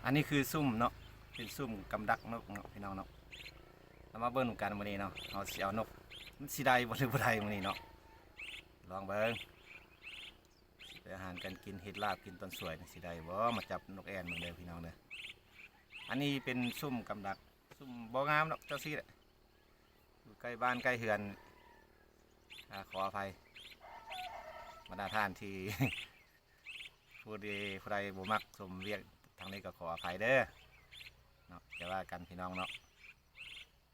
ອັນນີ້ຄືຊຸມເນາະ ເປັນຊຸມກຳດັກນົກເນາະ ພີ່ນ້ອງເນາະ. ເຮົາມາເບິ່ງນຳກັນມື້ນີ້ເນາະ ເຮົາຊິເອົານົກ ມັນຊິໄດ້ບໍ່ ຫຼື ບໍ່ໄດ້ມື້ນີ້ເນາະ. ລອງເບິ່ງ ຊິໄປອາຫານການກິນ ເຮັດລາບກິນຕອນສວຍນີ້ ຊິໄດ້ບໍ່? ມາຈັບນົກແອ່ນເບິ່ງເດີ ພີ່ນ້ອງເດີ. ອັນນີ້ເປັນຊຸມກຳດັກ ຊຸມບໍ່ງາມດອກ ຈັ່ງຊີ້ແຫຼະ ຢູ່ໃກ້ບ້ານໃກ້ເຮືອນ. ອາ ຂໍອະໄພບັນດາທ່ານທີ່ ຜູ້ໃດ ຜູ້ໃດບໍ່ມັກຊົມວຽກທາງນີ້ກໍຂໍອະໄພເດີເນາະ ຢ່າວ່າກັນ ພີ່ນ້ອງເນາະ.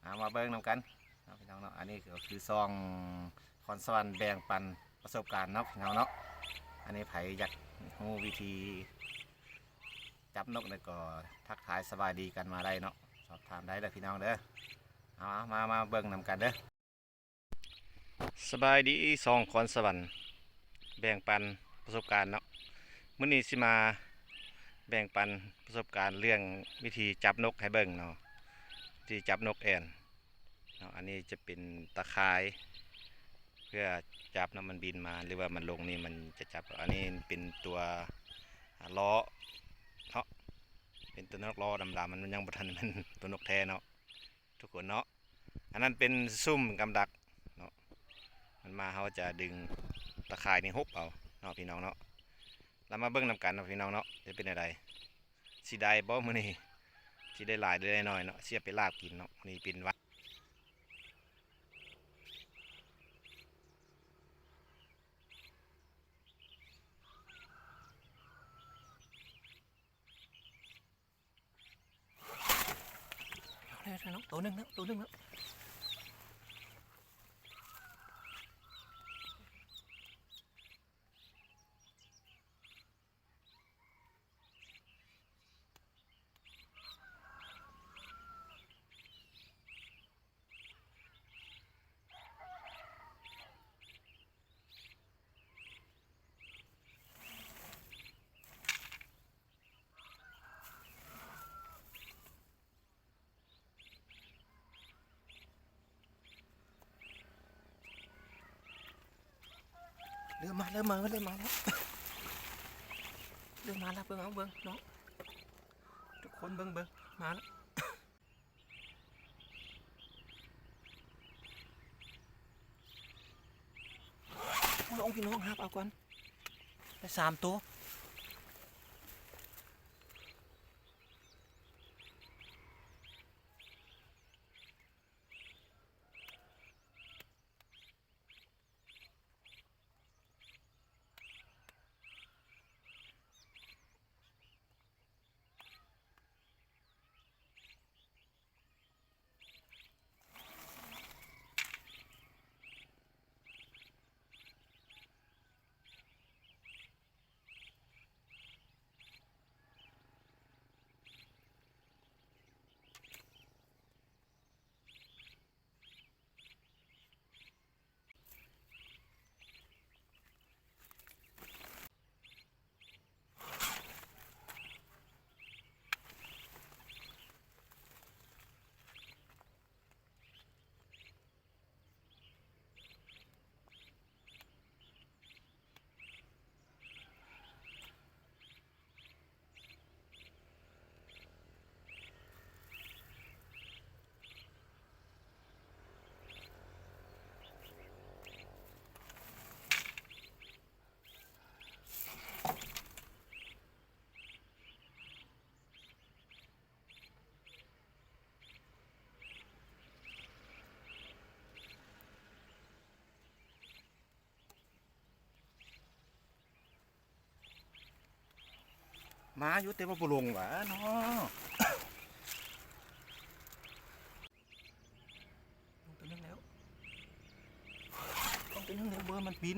ເອົາ ມາເບິ່ງນຳກັນເນາະ ພີ່ນ້ອງເນາະ. ອັນນີ້ກໍຄືຊ່ອງຄອນສະຫວັນແບ່ງປັນປະສົບການເນາະ ພີ່ນ້ອງເນາະ. ອັນນີ້ໃຜຢາກຮູ້ວິທີຈັບນົກນີ້ກໍທັກທາຍສະບາຍດີກັນມາໄດ້ເນາະ ສອບຖາມໄດ້ເດີ ພີ່ນ້ອງເດີ. ເອົາ ມາ ມາເບິ່ງນຳກັນເດີ. ສະບາຍດີ ຊ່ອງຄອນສະຫວັນແບ່ງປັນປະສົບການເນາະ. ມື້ນີ້ຊິມາແບ່ງປັນປະສົບການເລື່ອງວິທີຈັບນົກໃຫ້ເບິ່ງເນາະ ວິທີຈັບນົກແອ່ນເນາະ. ອັນນີ້ຈະເປັນຕາຂ່າຍເພື່ອຈັບເນາະ ມັນບິນມາ ຫຼືວ່າມັນລົງນີ້ມັນຈະຈັບ. ອັນນີ້ເປັນຕົວລໍ້ເນາະ ເປັນຕົວນົກລໍ້ດຳໆ ມັນຍັງບໍ່ທັນແມ່ນຕົວນົກແທ້ເນາະ ທຸກຄົນເນາະ. ອັນນັ້ນເປັນຊຸມກຳດັກເນາະ ມັນມາ ເຮົາຈະດຶງຕາຂ່າຍນີ້ຫົບເອົາເນາະ ພີ່ນ້ອງເນາະ. ລະມາເບິ່ງນຳກັນເນາະ ພີ່ນ້ອງເນາະ ຈະເປັນແນວໃດ ຊິໄດ້ບໍ່ມື້ນີ້ ຊິໄດ້ຫຼາຍ ຫຼື ໄດ້ໜ້ອຍເນາະ ຊິເອົາໄປລາບກິນເນາະ. ມື້ນີ້ເປັນວັນ ເອົາແລ້ວ ໂຕໜຶ່ງແລ້ວ ໂຕໜຶ່ງແລ້ວ. ເລີ່ມມາ ເລີ່ມມາ ເລີ່ມມາແລ້ວ ເລີ່ມມາແລ້ວ. ເບິ່ງເອົາ ເບິ່ງເນາະ ທຸກຄົນເບິ່ງ ເບິ່ງ ມາແລ້ວ. ລອງ ພີ່ນ້ອງ ຮັບເອົາກ່ອນ ໄດ້ສາມໂຕ. ມາຢູ່ ແຕ່ວ່າບໍ່ລົງຫວາເນາະ. ລົງຕົວໜຶ່ງແລ້ວ ລົງຕົວໜຶ່ງແລ້ວ ເບິ່ງມັນປີນ.